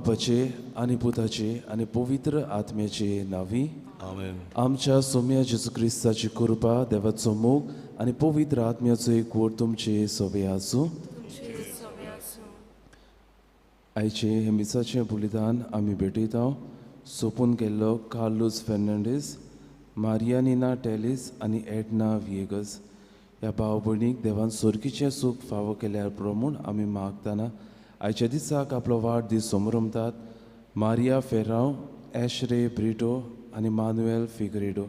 बापाचे आनी पुताचे आनी पवित्र आत्म्याचे नांवी आमेन. आमच्या सोम्या जेजू क्रिस्ताची कृपा, देवाचो मोग आनी पवित्र आत्म्याचो एकवट तुमचे सोबे आसूं. आयचे हे मिसाचें बलिदान आमी भेटयता सोंपून गेल्लो कार्लूस फेर्नांडीस, मारियानिना टेलीस आनी एडना विएगस ह्या भाव भयणीक देवान सोर्गीचें सूख फावो केल्यार पुरो म्हूण आमी मागतना आयच्या दिसाक आपलो वाडदीस समरमतात मारिया फेरांव, एशरे ब्रिटो आनी मानुएल फिगरेडो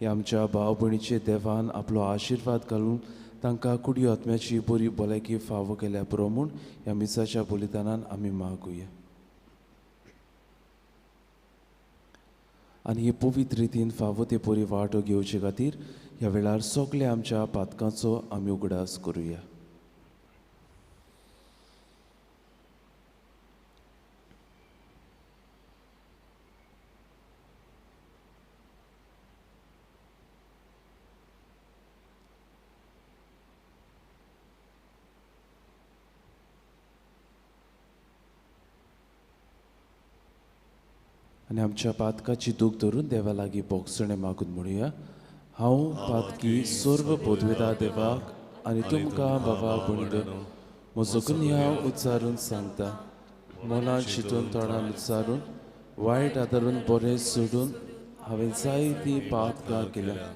ह्या आमच्या भाव भयणीचे देवान आपलो आशिर्वाद घालून तांकां कुडी आत्म्याची बरी भलायकी फावो केल्या पुरो म्हूण ह्या मिसाच्या बलिदानान आमी मागुया. आनी हे पवित्र रितीन फावो ते बरी वांटो घेवचे खातीर ह्या वेळार सगळे आमच्या पातकांचो आमी उगडास करुया. आनी आमच्या पातकाची दूख धरून देवा लागीं बोगसणें मागून म्हणुया. हांव पातकी सर्व पदवेता देवाक आनी तुमकां बाबा भयणीनो म्हजो गुन्यांव उच्चारून सांगता. मनान चिंतून तोंडान उच्चारून वायट आदारून बरें सोडून हांवें जायतीं पातकां केल्या.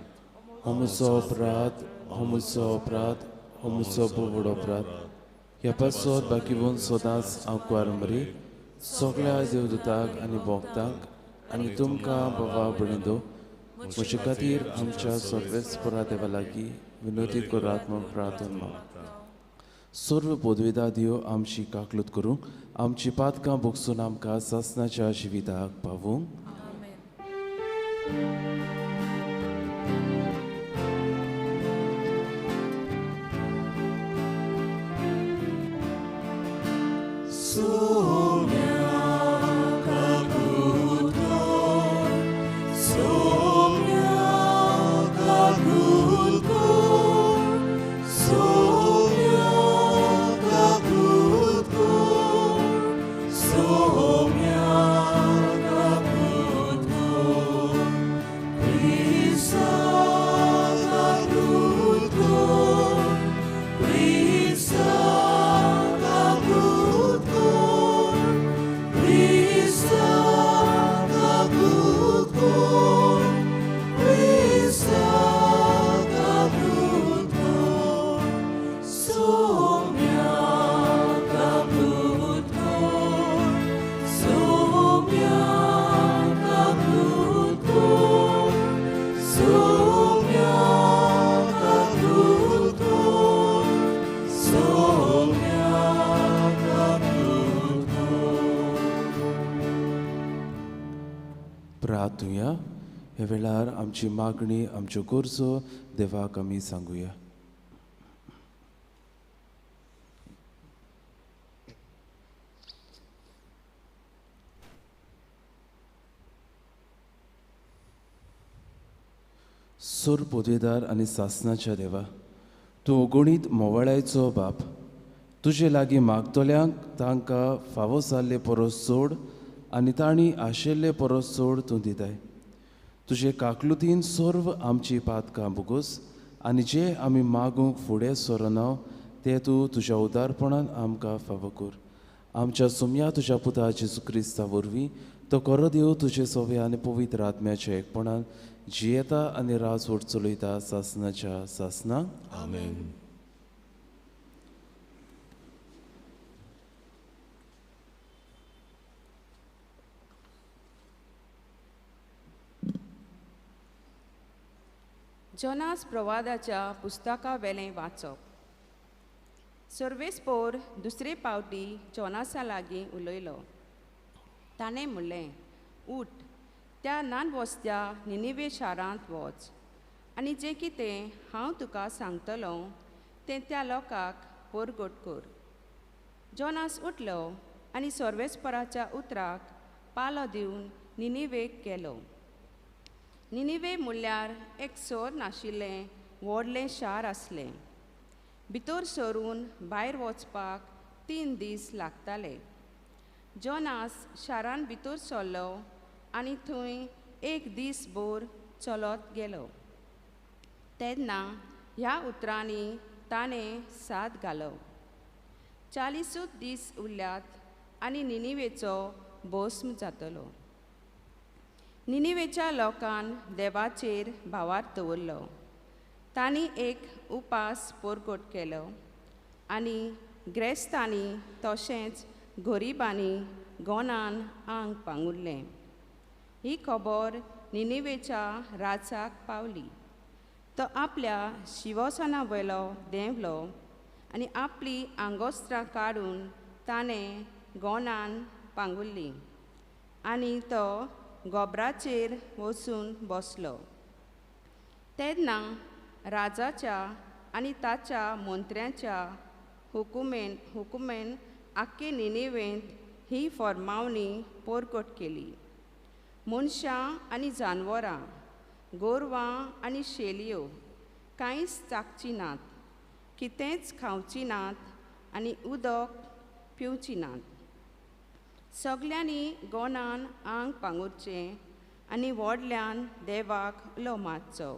हो म्हजो अपराध, हो म्हजो अपराध, हो म्हजो व्हड अपराध. ह्या पासत बाकीवन सदांच हांव कुवार सगळ्या देवदूताक आनी भक्तांक आनी तुमकां बाबा भयणीनो म्हजे खातीर आमच्या सर्वेस्परा देवा लागीं विनोदी करात म्हूण प्रार्थना मागता. सर्व पदवेदा देव आमची काकलूत करूंक, आमची पातकां भोगसून आमकां सासणाच्या जिविताक पावूंक. प्रार्थुया. ह्या वेळार आमची मागणी, आमच्यो गरजो देवाक आमी सांगुया. सोर पदवेदार आनी सासणाच्या देवा, तूं अगणीत मोवाळायचो बाप, तुजे लागीं मागतल्यांक तांकां फावो जाल्ले परस चड आनी तांणी आशिल्ले परस चड तूं दिताय. तुजे काकलुतीन सर्व आमची पातकां भोगोस आनी जे आमी मागूंक फुडें सरना ते तूं तुज्या उदारपणान आमकां फावो कर. आमच्या सुम्या तुज्या पुता जेजू क्रिस्ता वरवीं तो खरो देव तुजे सोवे आनी पवित्र आत्म्याच्या एकपणान जियेता आनी राजवट चलयता सासणाच्या सासणाक. आमेन. जोनास प्रवादाच्या पुस्तका वेलें वाचप. सर्वेस्पोर दुसरे पावटी जोनासा लागीं उलयलो. ताणें म्हणलें, उठ, त्या नानवस्त्या निनिवे शारांत वच आनी जें कितें हांव तुका सांगतलो तें त्या लोकांक परगट कर. जोनास उठलो आनी सर्वेस्पराच्या उतराक पालो दिवन निनिवेक गेलो. निनिवे म्हणल्यार एक सर नाशिल्लें व्हडलें शार आसलें. भितर सरून भायर वचपाक 3 दीस लागताले. जोनास शारान भितर सरलो आनी थंय एक दीस भर चलत गेलो. तेन्ना ह्या उतरांनी ताणें साद घालो, 40 दीस उरल्यात आनी निनिवेचो भस्म जातलो. निनिवेच्या लोकान देवाचेर भावार्थ दवरलो. तांणी एक उपास परगट केलो आनी ग्रेस्तांनी तशेंच गरिबांनी गोनान आंग पांगुरलें. ही खबर निनिवेच्या राजाक पावली. तो आपल्या शिवसना वयलो देंवलो आनी आपली आंगोस्त्रां काडून ताणें गोनान पांगुरली आनी तो गोबराचेर वचून बसलो. तेन्ना राजाच्या आनी ताच्या मंत्र्यांच्या हुकुमेन आख्खे निनिवेंत ही फॉर्मावणी परगट केली. मनशां आनी जानवरां, गोरवां आनी शेलयो कांयच चाकचीं नात, कितेंच खावचीं नात आनी उदक पिवचीं नात. सगल्यांनी गोनान आंग पांगुरचें आनी व्हडल्यान देवाक उलो मारचो.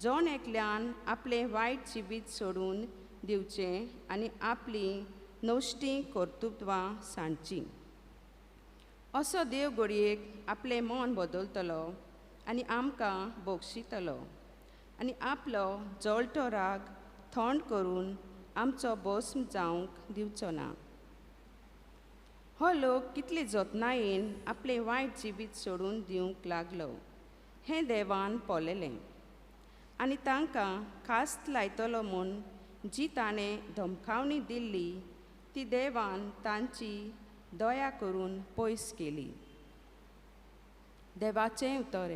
जण एकल्यान आपलें वायट जिवीत सोडून दिवचें आनी आपलीं नश्टीं कर्तृत्वां सांडचीं. असो देव घडयेक आपलें मन बदलतलो आनी आमकां बक्षितलो आनी आपलो जळटो राग थंड करून आमचो भस्म जावंक दिवचो ना. हो लोक कितले जतनायेन आपलें वायट जिवीत सोडून दिवंक लागलो हें देवान पळयलें आनी तांकां खास्त लायतलो म्हूण जी ताणें धमकावणी दिल्ली ती देवान तांची दया करून पयस केली. देवाचें उतर.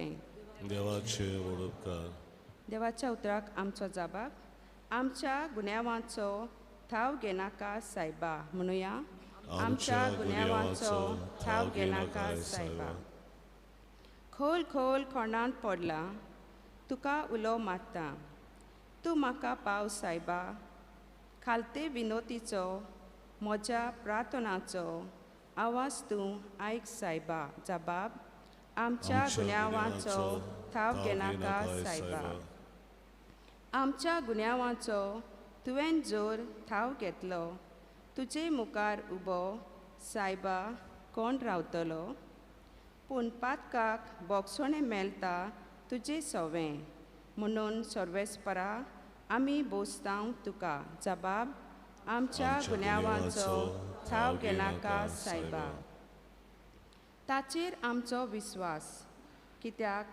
देवाचे उपकार. देवाच्या उतराक आमचो जाबाब. आमच्या गुन्यांवांचो थाव घेनाका सायबा म्हणुया. आमच्या गुन्यांवांचो थाव घेनाका सायबा. खोल खोल खोंडांत पडला, तुका उलो मारता, तूं म्हाका पाव सायबा. खालते विनोतीचो म्हज्या प्रार्थनाचो आवाज तूं आयक सायबा. जबाब, आमच्या गुन्यांवांचो थाव घेनाका सायबा. आमच्या गुन्यांवांचो तुवें जोर थाव घेतलो, तुजे मुखार उबो सायबा कोण रावतलो? पूण पातकाक बोगसणें मेळटा तुजें सवें, म्हणून सर्वेस्परा आमी बोसतांव तुका. जबाब, आमच्या गुन्यांवांचो थाव घेनाका सायबा. ताचेर आमचो विस्वास, कित्याक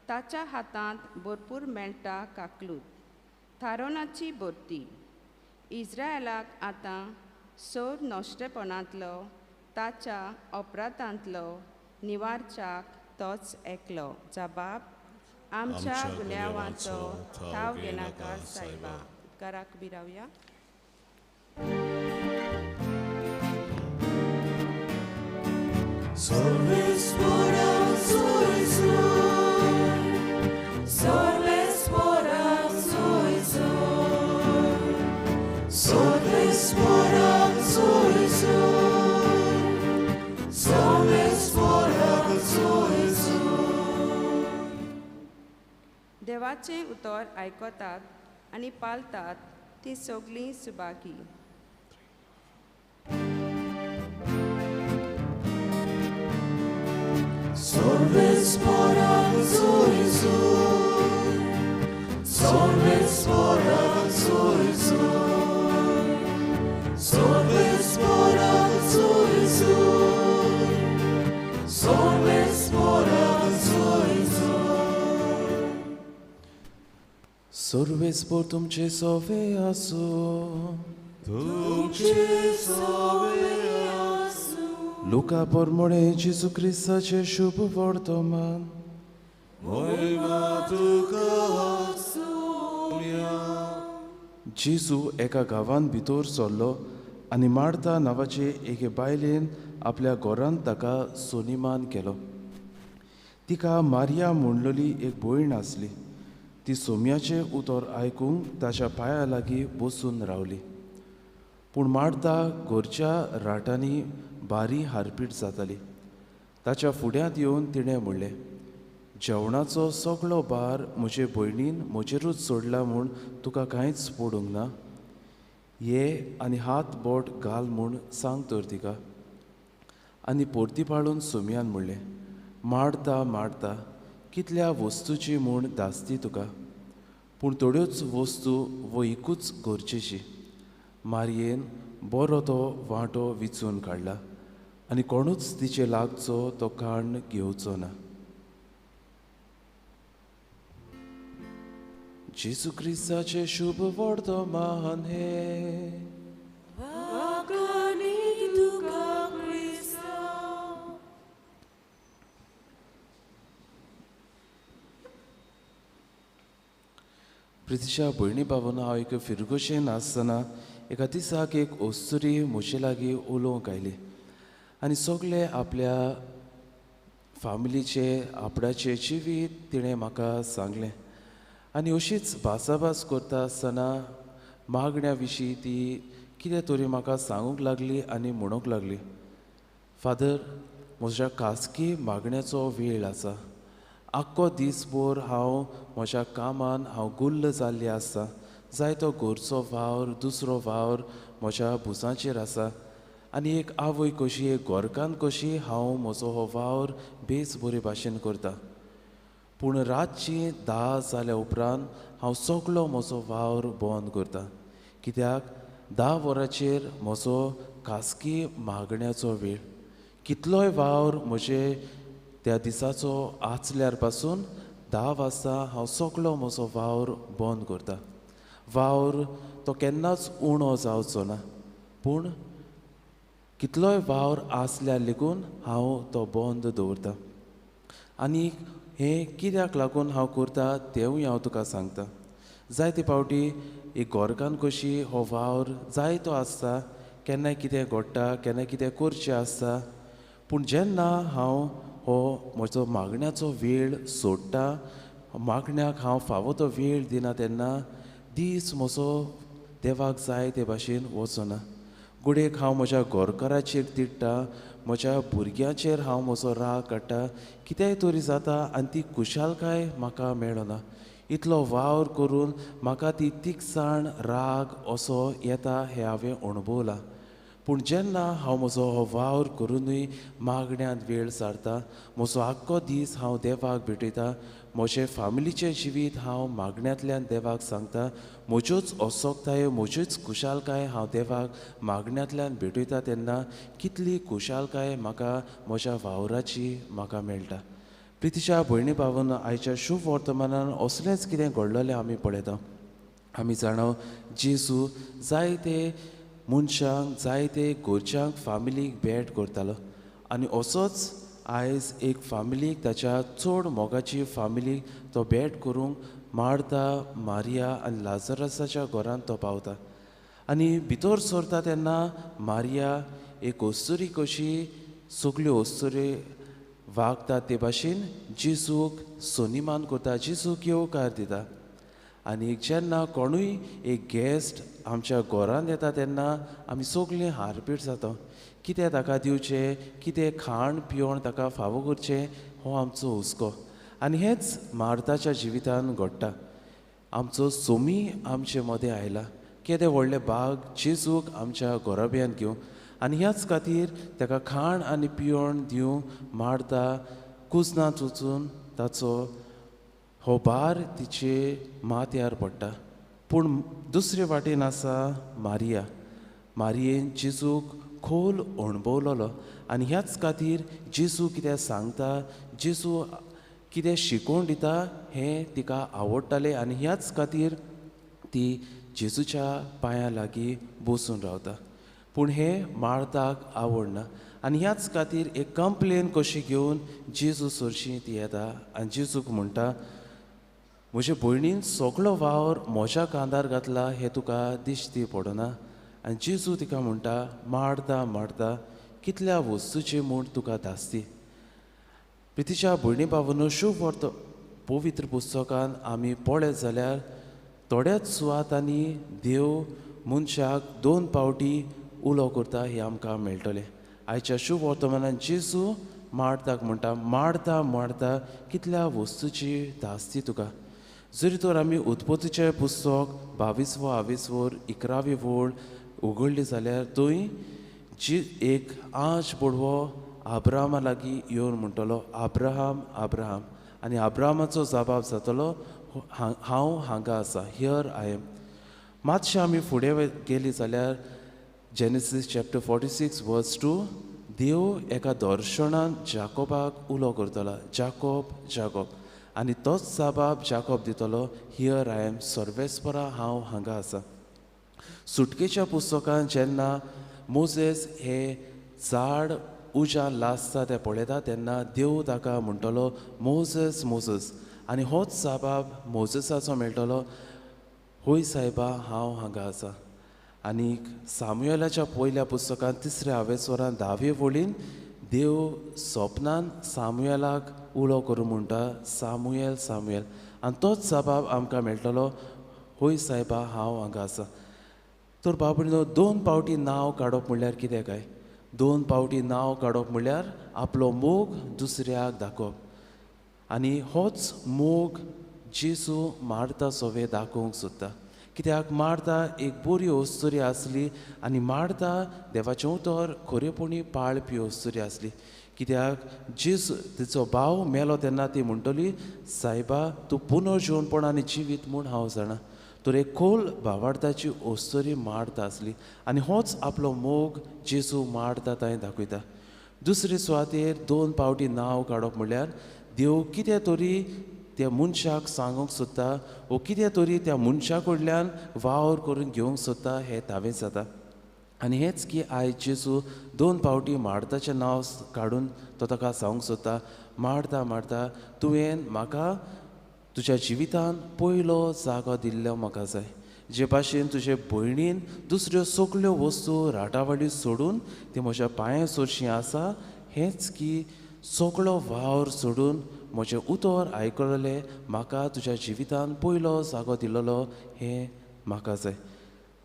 ताच्या हातांत भरपूर मेळटा काकलूत थारोनाची भरती. इस्रायलाक आतां सोर नश्टेपणांतलो ताच्या अपराधांतलो निवारच्याक तोच एकलो. जबाब, आमच्या गुन्यांवांचो थाव घेनाका सायबा. उपकाराक बिरावया. देवाचें उतर आयकतात आनी पाळतात ती सगळीं सुभागी. सर्वेस्पर तुमचे सोवे आसूं. तुमचे सोवे आसूं. लुका पोरमोळे जेजू क्रिस्ताचें शुभ वर्तमान. महिमा तुका आसूया. जेजू एका गांवांत भितर सरलो आनी मार्ता नांवाचे एके बायलेन आपल्या घरांत ताका सोनिमान केलो. तिका मारिया म्हणलेली एक भयण आसली. ती सोम्याचें उतर आयकूंक ताच्या पांया लागीं बसून रावली. पूण मार्ता घरच्या राटांनी भारी हारपीट जाताली. ताच्या फुड्यांत येवन तिणें म्हणलें, जेवणाचो सगळो भार म्हजे भयणीन म्हजेरूच सोडला म्हूण तुका कांयच पडूंक ना. ये आनी हात बोट घाल म्हूण सांग तर तिका. आनी परतीपाळून सोमयान म्हणलें, मारता मारता कितल्या वस्तूची म्हूण धास्ती तुका, पूण थोड्योच वस्तू वो एकूच गरजेची. मारयेन बरो तो वांटो विचून काडला आनी कोणूच तिचे लागचो तो काण घेवचो ना. जेजू क्रिस्ताचें शुभ वर्तमान हें. प्रितीच्या भयणी बाबांनो, हांव एक फिरगोशेन आसतना एका दिसाक एक अस्तुरी म्हजे लागीं उलोवंक आयली आनी सगळे आपल्या फामिलीचे आपणाचें जिवीत तिणें म्हाका सांगलें. आनी अशीच भासाभास करता आसतना मागण्या विशीं ती कितें तरी म्हाका सांगूंक लागली आनी म्हणूंक लागली, फादर, म्हज्या खासगी मागण्याचो वेळ आसा. आख्खो दीसभर हांव म्हज्या कामान हांव गुल्ल जाल्ली आसा. जायतो घरचो वावर, दुसरो वावर म्हज्या भुजांचेर आसा आनी एक आवय कशी, एक घरकान्न कशी हांव म्हजो हो वावर बेस बरे भाशेन करता. पूण रातची 10 जाल्या उपरांत हांव सगलो म्हजो वावर बंद करता, कित्याक 10 वरांचेर म्हजो खासगी मागण्याचो वेळ. कितलोय वावर म्हजे त्या दिसाचो आचल्यार पासून 10 वाजता हांव सगलो म्हजो वावर बंद करता. वावर तो केन्नाच उणो जावचो ना, पूण कितलोय वावर आसल्यार लेगून हांव तो बंद दवरता. आनी हें कित्याक लागून हांव करता तेंवूय हांव तुका सांगता. जायते फावटी एक घरकान्न कशी हो वावर जायतो आसता, केन्नाय कितें घडटा, केन्नाय कितें करचें आसता. पूण जेन्ना हांव हो म्हजो मागण्याचो वेळ सोडटा, मागण्याक हांव फावो तो वेळ दिना, तेन्ना दीस म्हजो देवाक जाय ते भाशेन वचना. गुडेक हांव म्हज्या घरकाराचेर तिडटा, म्हज्या भुरग्यांचेर हांव म्हजो राग काडटा, कितेंय तरी जाता आनी ती खुशालकाय म्हाका मेळना. इतलो वावर करून म्हाका ती तिकसाण, राग असो येता हें हांवें अणभवलां. पूण जेन्ना हांव म्हजो हो वावर करुनूय मागण्यांत वेळ सारता, म्हजो आख्खो दीस हांव देवाक भेटयता, म्हजें फामिलीचें जिवीत हांव मागण्यांतल्यान देवाक सांगता, म्हज्योच असोक्तायो, म्हज्योच खुशालकाय हांव देवाक मागण्यांतल्यान भेटयता, तेन्ना कितली खुशालकाय म्हाका म्हज्या वावराची म्हाका मेळटा. प्रितीच्या भयणी भावांनो, आयच्या शुभ वर्तमानान असलेंच कितें घडलेलें आमी पळयता. आमी जाणा जेजू जायते मनशांक, जायते घरच्यांक, फामिलीक भेट करतालो आनी असोच आयज एक फामिलीक, ताच्या चड मोगाची फामिलीक तो भेट करूंक मार्ता, मारिया आनी लाजरसाच्या घरांत तो पावता. आनी भितर सरता तेन्ना मारिया एक अस्तुरी कशी सगल्यो अस्तुरी वागता ते भाशेन जेजूक सन्मान करता, जेजूक येवकार दिता. आनी जेन्ना कोणूय एक गेस्ट आमच्या घरांत येता तेन्ना आमी सगळीं हारपीट जाता, कितें ताका दिवचें, कितें खाण पिवण ताका फावो करचें, हो आमचो हुस्को. आनी हेंच मार्ताच्या जिवितान घडटा. आमचो सोमी आमचे मदें आयला, केदें व्हडलें भाग जेजूक आमच्या घराब्यांत घेवं आनी ह्याच खातीर ताका खाण आनी पिवण दिवंक मार्ता कुजनांत वचून ताचो हो भार तिचे माथ्यार पडटा. पूण दुसरे वाटेन आसा मारिया. मारियेन जेजूक खोल अणभवलोलो आनी ह्याच खातीर जेजू कितें सांगता, जेजू कितें शिकोवन दिता हें तिका आवडटालें आनी ह्याच खातीर ती जेजूच्या पांयां लागीं बसून रावता. पूण हें मार्ताक आवडना आनी ह्याच खातीर एक कंप्लेन कशी घेवन जेजू सरशी ती येता आनी जेजूक म्हणटा, म्हजे भयणीन सगळो वावर म्हज्या कांदार घातला हें तुका दिश्टी पडना. आनी जेजू तिका म्हणटा, मार्ता मार्ता, कितल्या वस्तूची म्हूण तुका धास्ती. प्रितीच्या भयणी भावांनो, शुभ वर्त पवित्र पुस्तकान आमी पळयत जाल्यार थोड्याच सुवातांनी देव मनशाक 2 पावटी उलो करता हें आमकां मेळटलें. आयच्या शुभ वर्तमानान जेजू मार्ताक म्हणटा, मार्ता मार्ता कितल्या वस्तूची धास्ती तुका. जरी तर आमी उत्पत्तीचें पुस्तक 22वो आवेसवर 11वी वळ उगडली जाल्यार थंय जी एक आंच बोडवो आब्राहामा लागीं येवन म्हणटलो, आब्राहाम आब्राहाम. आनी आब्राहामाचो जबाब जातलो, हांव हांगा आसा, here I am. मातशें आमी फुडें गेली जाल्यार जेनेसीस चॅप्टर 46 वर्स 2 देव एका दर्शनान जाकोबाक उलो करतलो, जाकोब जाकोब. आनी तोच जबाब जाकोब दितलो, here I am, सर्वेस्परा हांव हांगा आसा. सुटकेच्या पुस्तकान जेन्ना मोजेस हे झाड उज्यान लासता तें पळयता तेन्ना देव ताका म्हणटलो, मोजेस मोजेस. आनी होच जबाब मोजेसाचो मेळटलो, होय सायबा हांव हांगा आसा. आनी सामुएलाच्या पयल्या पुस्तकान 3ऱ्या आवेस्वरान 10वे वळीन देव सपनान सामुएलाक उलो करून म्हणटा, सामुएल सामुएल. आनी तोच जबाब आमकां मेळटलो, होय सायबा हांव हांगा आसा. तर बाबडो 2 पावटी नांव काडप म्हणल्यार कितें काय? 2 पावटी नांव काडप म्हणल्यार आपलो मोग दुसऱ्याक दाखोवप. आनी होच मोग जेजू मार्ता सोवे दाखोवंक सोदता. कित्याक मार्ता एक बरी अस्तुरी आसली आनी मार्ता देवाचें उतर खरेपणी पाळपी अस्तुरी आसली. कित्याक जेजू तिचो भाव मेलो तेन्ना ती म्हणटली, सायबा तूं पुनर्जिवनपण आनी जिवीत म्हूण हांव जाणा. तर एक खोल भावार्थाची अस्तुरी मार्ता आसली आनी होच आपलो मोग जेजू मार्ता ताणें दाखयता. दुसरे सुवातेर 2 पावटी नांव काडप म्हणल्यार देव कितें तरी त्या मनशाक सांगूंक सोदता वो कितें तरी त्या मनशा कडल्यान वावर करून घेवंक सोदता हें तावेंच जाता. आनी हेंच की आयज जेजू 2 पावटी मार्ताचें नांव काडून तो ताका सांगूंक सोदता, मार्ता मार्ता तुवें म्हाका तुज्या जिवितान पयलो जागो दिल्लो म्हाका जाय. जे भाशेन तुजे भयणीन दुसऱ्यो सगल्यो वस्तू राटावळी सोडून ती म्हज्या पांया सोरशी आसा, हेंच की सगळो वावर सोडून म्हजें उतर आयकलें म्हाका तुज्या जिवितान पयलो जागो दिल्लो हें म्हाका जाय.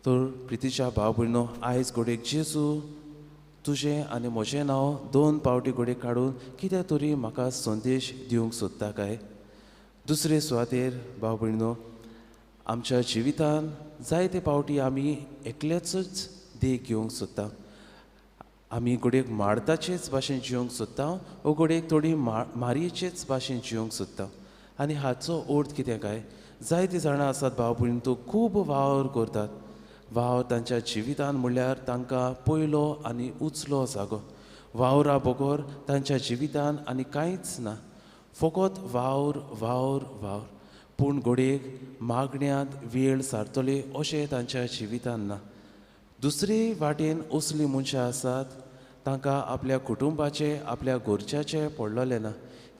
तर प्रितीच्या भाव भयणो, आयज घडयेक जेजू तुजें आनी म्हजें नांव 2 पावटी घडयेक काडून कितें तरी म्हाका संदेश दिवंक सोदता काय? दुसरे सुवातेर भाव भयणो, आमच्या जिवितान जायते पावटी आमी एकल्याचोच देख घेवंक सोदता. आमी घडयेक मार्ताचेच भाशेन जिवंक सोदता वो घडयेक थोडी मारयेचेच भाशेन जिवंक सोदता. आनी हाचो अर्थ कितें काय? जायतीं जाणां आसात भाव भयण तो खूब वावर करतात. वावर तांच्या जिवितान म्हणल्यार तांकां पयलो आनी उचलो जागो. वावरा बगर तांच्या जिवितान आनी कांयच ना, फकत वावर वावर वावर. पूण घडयेक मागण्यांत वेळ सारतले अशें तांच्या जिवितान ना. दुसरे वाटेन असलीं मनशां आसात तांकां आपल्या कुटुंबाचें आपल्या घरच्याचें पडलेलें ना.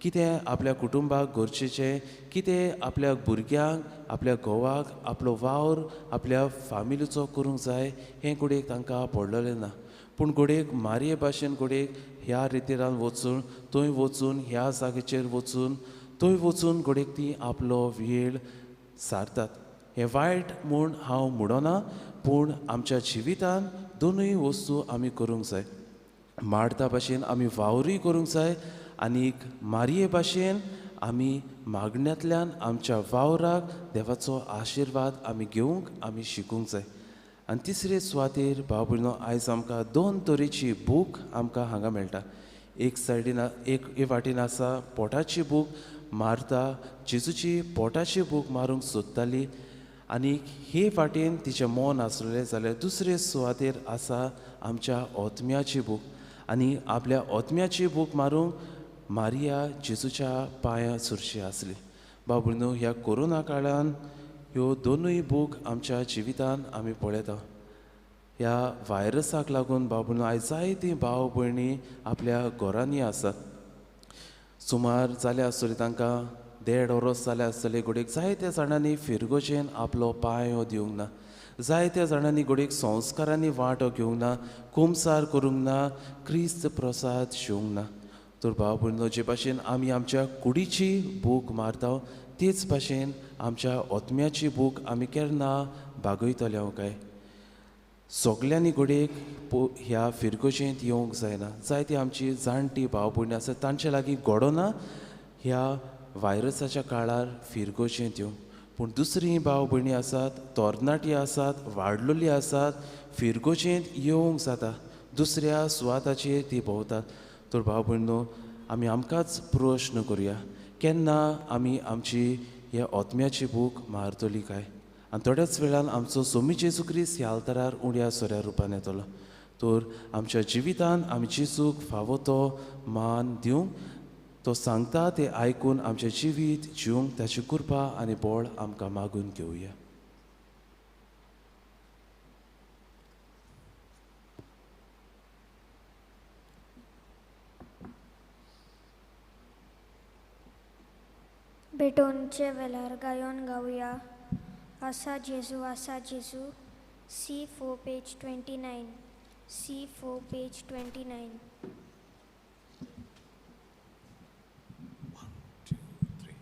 कितें आपल्या कुटुंबाक गरजेचें, कितें आपल्या भुरग्यांक आपल्या घोवाक आपलो वावर आपल्या फामिलीचो करूंक जाय हें घडयेक तांकां पडलेलें ना. पूण घडयेक मारये भाशेन घडयेक ह्या रितीरान वचून थंय वचून ह्या जाग्याचेर वचून थंय वचून घडयेक ती आपलो वेळ सारतात. हें वायट म्हूण हांव म्हणना, पूण आमच्या जिवितान दोनूय वस्तू आमी करूंक जाय. मार्ता भाशेन आमी वावरूय करूंक जाय आनी मारये भाशेन आमी मागण्यांतल्यान आमच्या वावराक देवाचो आशिर्वाद आमी घेवंक आमी शिकूंक जाय. आनी तिसरे सुवातेर भाव भयणो, आयज आमकां 2 तरेची भूक आमकां हांगा मेळटा. एक सायडीन एक वाटेन आसा पोटाची भूक, मार्ता जेजूची पोटाची भूक मारूंक सोदताली आनी हे वाटेन तिचें मन आसलें जाल्यार दुसरे सुवातेर आसा आमच्या आत्म्याची भूक. आनी आपल्या आत्म्याची भूक मारूंक मारिया जेजूच्या पांया सुरशी आसली. भाव भयणो, ह्या कोरोना काळान ह्यो दोनूय भूक आमच्या जिवितान आमी पळयता. ह्या व्हायरसाक लागून भाव भयणो आयज जायतीं भाव भयणी आपल्या घरांनी आसात. सुमार जाल्या आसतली तांकां 1.5 वरस जालें आसतलें. घडयेक जायत्या जाणांनी फिरगोजेन आपलो पांयो दिवंक ना, जायत्या जाणांनी घडयेक संस्कारांनी वांटो घेवंक ना, कुमसार करूंक ना, क्रिस्त प्रसाद शिवंक ना. तर भाव भयणो, जे भाशेन आमी आमच्या कुडीची भूक मारता तेच भाशेन आमच्या आत्म्याची भूक आमी केन्ना भागयतले काय? सगल्यांनी घडयेक ह्या फिरगोजेंत येवंक जायना. जायती आमची जाणटी भाव भयणी आसा तांचे लागीं घडोना ह्या व्हायरसाच्या काळार फिरगोजेंत येवंक, पूण दुसरीं भाव भयणी आसात, तरणाटी आसात, वाडलेली आसात, फिरगोजेंत येवंक जाता, दुसऱ्या सुवाताचेर ती भोंवतात. तर भाव भयणो आमी आमकांच प्रश्न करुया, केन्ना आमी आमची ह्या आत्म्याची भूक मारतली काय? आनी थोड्याच वेळान आमचो सोमी जेजू क्रिस्त ह्या आल्तारार उण्या सोऱ्या रुपान येतलो. तर आमच्या जिवितान आमी जेजूक फावो तो मान दिवंक, तो सांगता तें आयकून आमचें जिवीत जिवंक ताची कृपा आनी बळ आमकां मागून घेवया. भेटोवचे वेळार गायोन गावया आसा जेजू आसा जेजू. C4 page 29. C4 page 29. 1 2 3.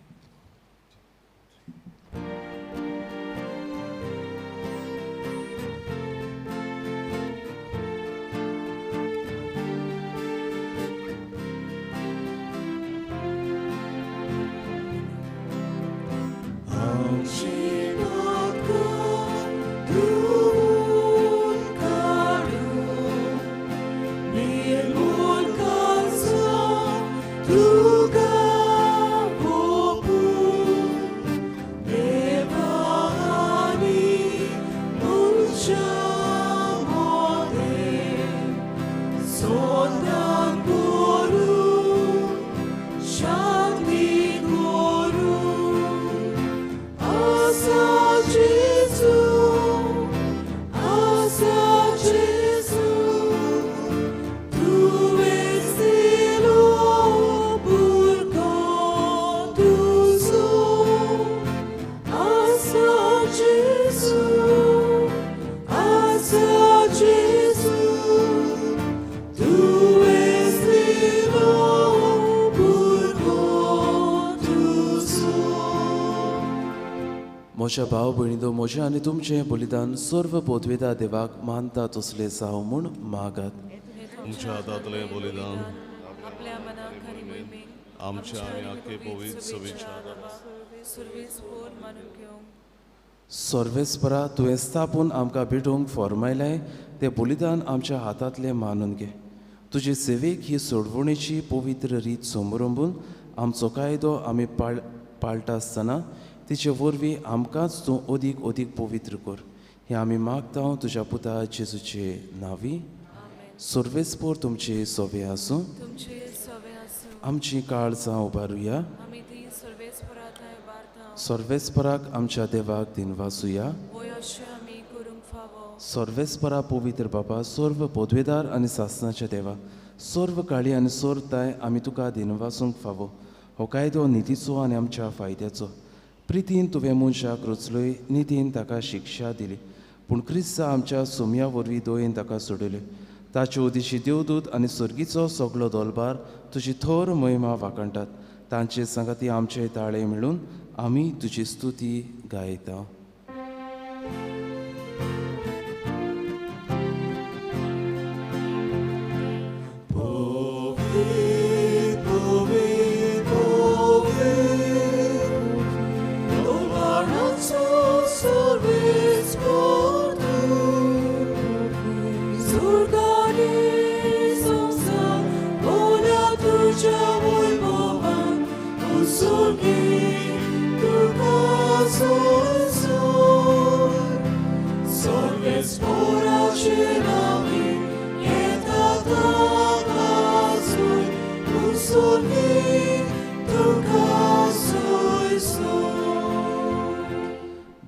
म्हज्या भाव भयणींनो, म्हजें आनी तुमचें बलिदान सर्व पदवेदा देवाक मानता तसलें जावं म्हूण मागात. तुमच्या हातांतलें बलिदान आमच्या आनी आख्खे पवित्र सभेच्या सर्वेस्परा, तुवें स्थापून आमकां भेटोवंक फॉर्मायलें तें बलिदान आमच्या हातांतलें मानून घे. तुजे सेवेक ही सोडवणेची पवित्र रीत समरंबून आमचो कायदो आमी पाळटा आसतना तिचे वरवीं आमकांच तूं अदीक अदीक पवित्र कर. हें आमी मागता तुज्या पुता जेजूचे नांवी. सर्वेस्पोर तुमचे सोवे आसूं. आमची काळजां उबारुया. सर्वेस्पराक आमच्या देवाक दिनवासुया. सर्वेस्परा पवित्र बाबा, सर्व पदवेदार आनी सासनाच्या देवा, सर्व काळी आनी सर्वताय आमी तुका दिनवासूंक फावो. हो कायदो नितीचो आनी आमच्या फायद्याचो. प्रितीन तुवें मनशाक रचलोय, नितीन ताका शिक्षा दिली, पूण क्रिस्ता आमच्या सोम्या वरवीं दयेन ताका सोडयल्यो. ताच्यो दिशी देवदूत आनी सर्गीचो सगलो दोलबार तुजी थोर महिमा वाखणटात. तांचे सांगाती आमचे ताळे मेळून आमी तुजी स्तुती गायता.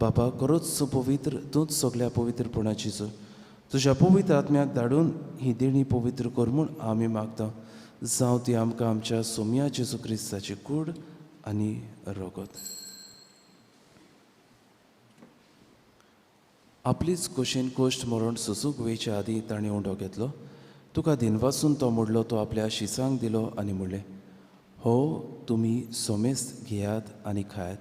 बाबा, खरोच तूं पवित्र, तूंच सगल्या पवित्रपणाची जोड. तुज्या पवित्र आत्म्याक धाडून ही देणी पवित्र कर म्हूण आमी मागता. जावं ती आमकां आमच्या सोम्या जेजू क्रिस्ताची कूड आनी रगत. आपलीच कोशेन कोश्ट मरण सोसूंक वयच्या आदीं ताणें उंडो घेतलो. तुका दिनवासून तो मोडलो, तो आपल्या शिसांक दिलो आनी म्हणलें, हो तुमी सोमेस्त घेयात आनी खायात,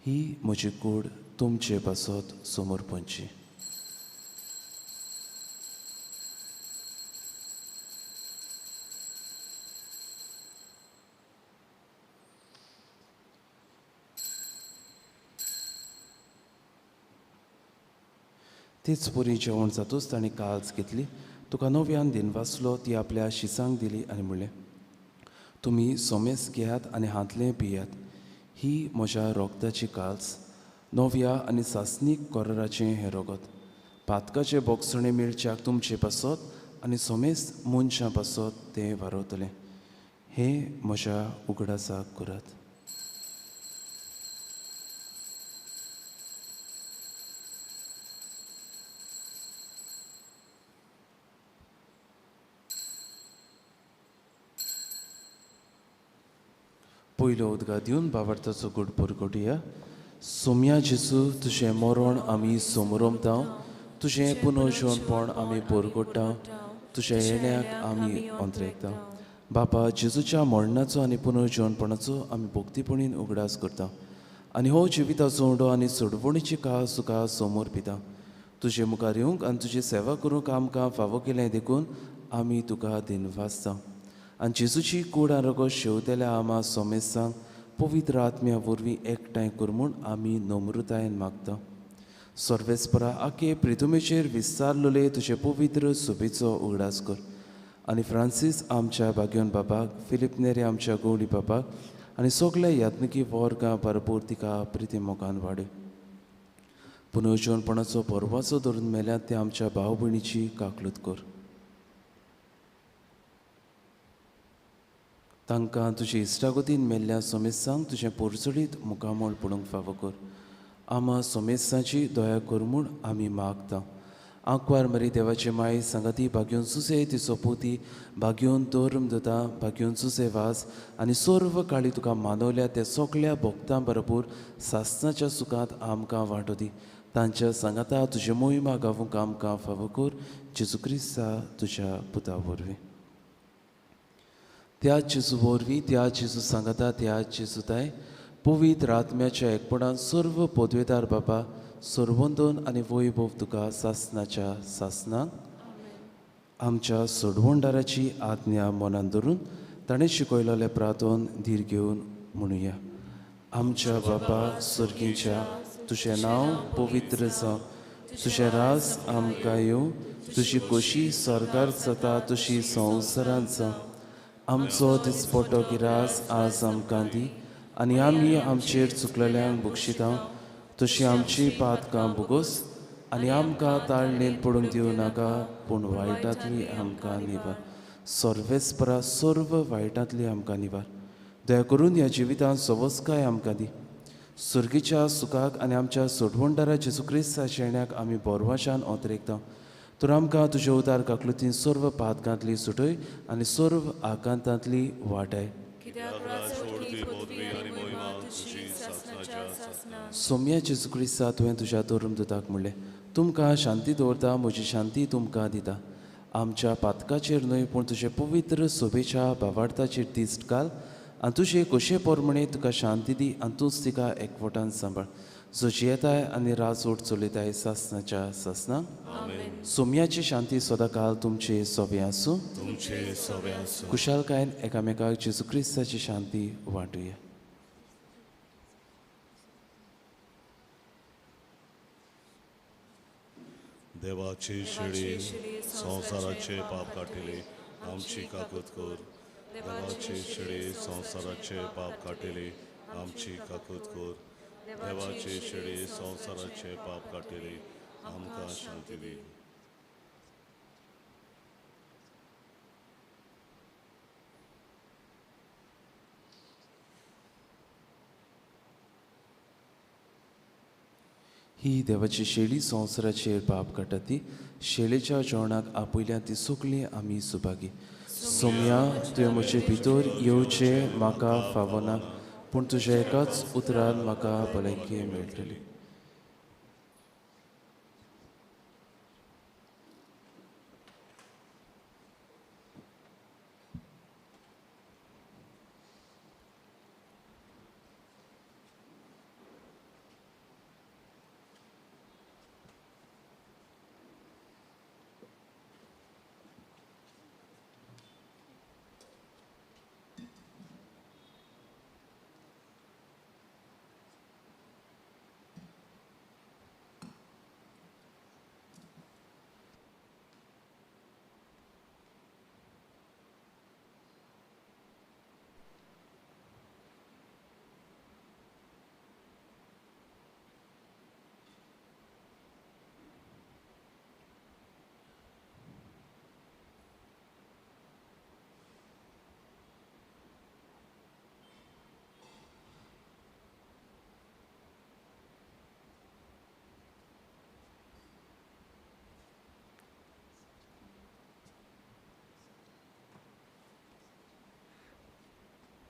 ही म्हजी कूड तुमचे पासत समर्पणची. तेच परी जेवण जातूच ताणें काल्स घेतली, तुका नव्यान दिनवासलो, ती आपल्या शिसांक दिली आनी म्हणलें, तुमी सोमेस घेयात आनी हांतलें पियात, ही म्हज्या रोगताची काल्स, नव्या आनी सासणीक कराराचें हें रोगत, पातकाचें बोगसणें मेळच्याक तुमचे पासत आनी सोमेस मनशां पासत तें वारवतलें. हें म्हज्या उगडासाक करात. पयलो उदका दिवन बाबार्थाचो गूट परगटुया. सोम्या जेजू, तुजें मरण आमी समरमता, तुजें पुनर्जीवनपण आमी परगट्टा, तुज्या येण्याक आमी अंतरेकता. बापा, जेजूच्या मरणाचो आनी पुनर्जीवनपणाचो आमी भक्तीपणीन उगडास करता आनी हो जिविताचो उंडो आनी सोडवणीची काळ तुका समोर पिता. तुजे मुखार येवंक आनी तुजी सेवा करूंक आमकां फावो केलें देखून आमी तुका दिनवासता. आनी जेजूची कूड आनी रगत शेवतेल्या आमा सोमेसांक पवित्र आत्म्या वरवीं एकठांय कर म्हूण आमी नम्रतायेन मागता. सर्वेस्परा, आखे प्रितुमेचेर विस्तारलेले तुजे पवित्र सोबेचो उगडास कर आनी फ्रांसीस आमच्या भाग्योन बाबाक, फिलीप नेरी आमच्या गौडी बाबाक आनी सगल्या यात्निकी वर्गां भरपूर तिका प्रिती मोगान वाडय. पुनर्जीवनपणाचो परवाचो धरून मेल्यात ते आमच्या भाव भयणीची काकलूत कर. तांकां तुजे इश्टागतीन मेल्ल्या सोमेसांक तुजें पोरचडीत मुखामळ पळोवंक फावो कर. आमा सोमेसांची दया कर म्हूण आमी मागता. आंकवार मरी देवाचे माय सांगाती भाग्योन सुसे तिचो पोती, भाग्योन धर्म दता, भाग्योन सुसे वास आनी सर्व काळी तुका मानवल्या त्या सगल्या भक्तां बरोबर सासनाच्या सुखांत आमकां वांटो दी. तांच्या सांगाता तुजे मोहिमा गावूंक आमकां फावो कर, जेजू क्रिस्ता तुज्या पुता वरवीं. त्या जेजू वरवीं, त्या जेजू सांगाता, त्या जेजू ताय पवित्र आत्म्याच्या एकपणान सर्व पदवेदार बाबा, सर्वंदन आनी वैभव तुका सासनाच्या सासनाक. आमच्या सोडवणदाराची आज्ञा मनान धरून ताणें शिकयलेलें प्रार्थन धीर घेवन म्हणुया. आमच्या बाबा सर्गीच्या, तुजें नांव पवित्र जावं, तुजें राज आमकां येवं, तुजी खोशी स्वर्गार जाता तशी संवसारांत जावं. आमचो दिसपटो गिरास आज आमकां दी आनी आमी आमचेर चुकलेल्यांक बक्षिता तशी आमची पातकां भोगोस आनी आमकां ताळणेन पडूंक दिवं नाका, पूण वायटांतली आमकां निवार. सर्वेस्परा, सर्व वायटांतली आमकां निवार. दया करून ह्या जिवितांत सवस्काय आमकां दी. सर्गीच्या सुखाक आनी आमच्या सोडवणदारा जेजू क्रिस्ताच्या येण्याक आमी बोरवाशान ओतरेकता. तर आमकां तुजे उदार काकलुतीन सर्व पातकांतली सुटय आनी सर्व आकांतांतली वाटाय. सोम्या जेजू क्रिस्ता, तुवें तुज्या धर्मदूताक म्हणलें, तुमकां शांती दवरता, म्हजी शांती तुमकां दिता. आमच्या पातकाचेर न्हय पूण तुजे पवित्र सोबेच्या भावार्थाचेर दिश्ट घाल आनी तुजे खोशे प्रमाणे तुका शांती दी आनी तूंच तिका एकवटान सांबाळ, जो जियेताय आनी राजवट चलयताय सासनाच्या सासनाक. सोम्याची शांती सदांकाल तुमचे सोबे आसूं. कुशालकायेन एकामेकाक जेजू क्रिस्ताची शांती वांटुया. देवाची शेळी संवसाराचे पाप काटिले आमची काकूत कर. देवाची शेळी संवसाराचे पाप काटिले आमची काकूत कर. देवाची शेळी संवसाराचे पाप काटिले आमकां शांती दी. ही देवाची शेळी संवसाराचेर पाप काडटा ती शेळेच्या जेवणाक आपयल्या ती सगळीं आमी सुभागी. सोम्या, तुवें म्हजे भितर येवचें म्हाका फावना, पूण तुज्या एकाच उतरान म्हाका भलायकी मेळटली.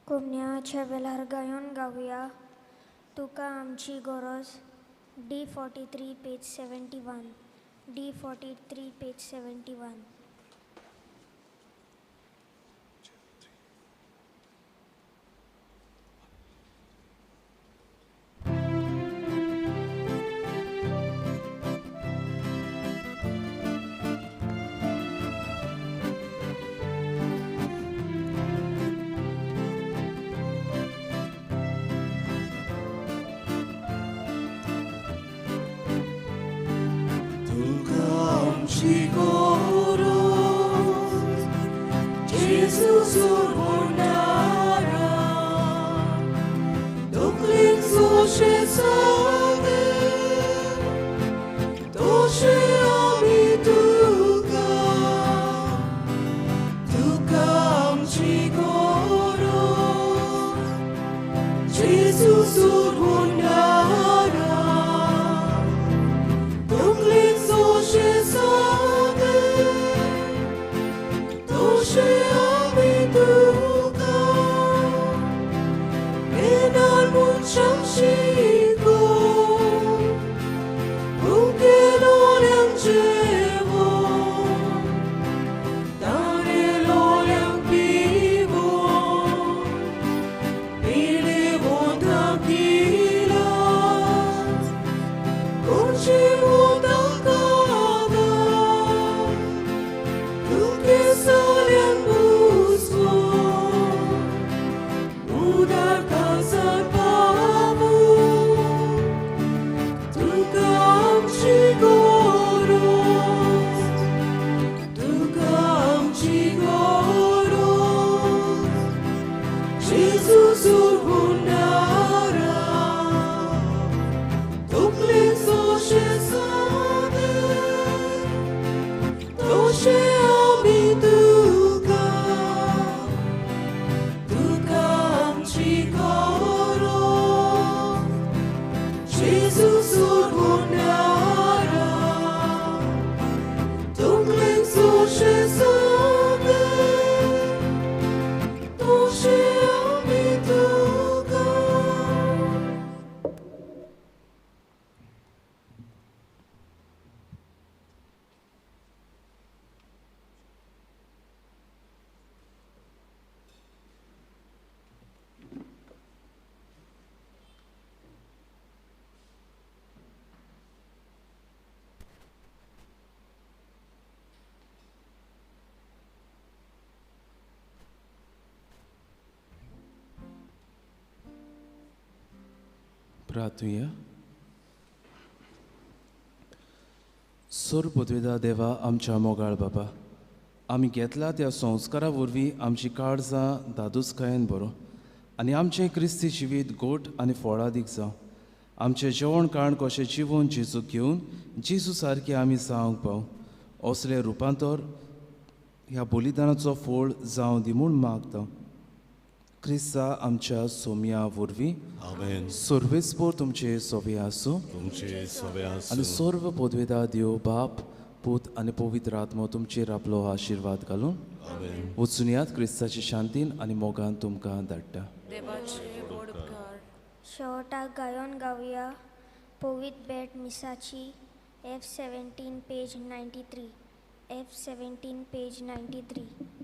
कोमन्याच्या वेळार गायोन गावया तुका आमची गरज D43 page 71 D43 page 71. प्रार्थुया. सर्वपदवेदा देवा आमच्या मोगाळ बाबा, आमी घेतला त्या संस्कारा वरवीं आमची काळजां दादूसकायेन बरो आनी आमचें क्रिस्ती जिवीत गोट आनी फळादीक जावं. आमचें जेवण काण कशें जिवून जेजूक घेवन जेजू सारकें आमी जावंक पाव असलें रुपांतर ह्या बलिदानाचो फोळ जावं दी म्हूण मागता. क्रिस्ता आमच्या सोम्या वरवीं. आमेन. सर्वेस्पोर तुमचे सोवे आसूं, तुमचे सोवे आसूं आनी सर्व पदवेदा देव बाप पूत आनी पवित्र आत्मो तुमचेर आपलो आशिर्वाद घालून आमेन. वचुनयात क्रिस्ताचे शांतीन आनी मोगान तुमकां धाडटा. शेवटाक गायोन गावया पवित्र बेट मिसाची F17 page 93 F17 page 93.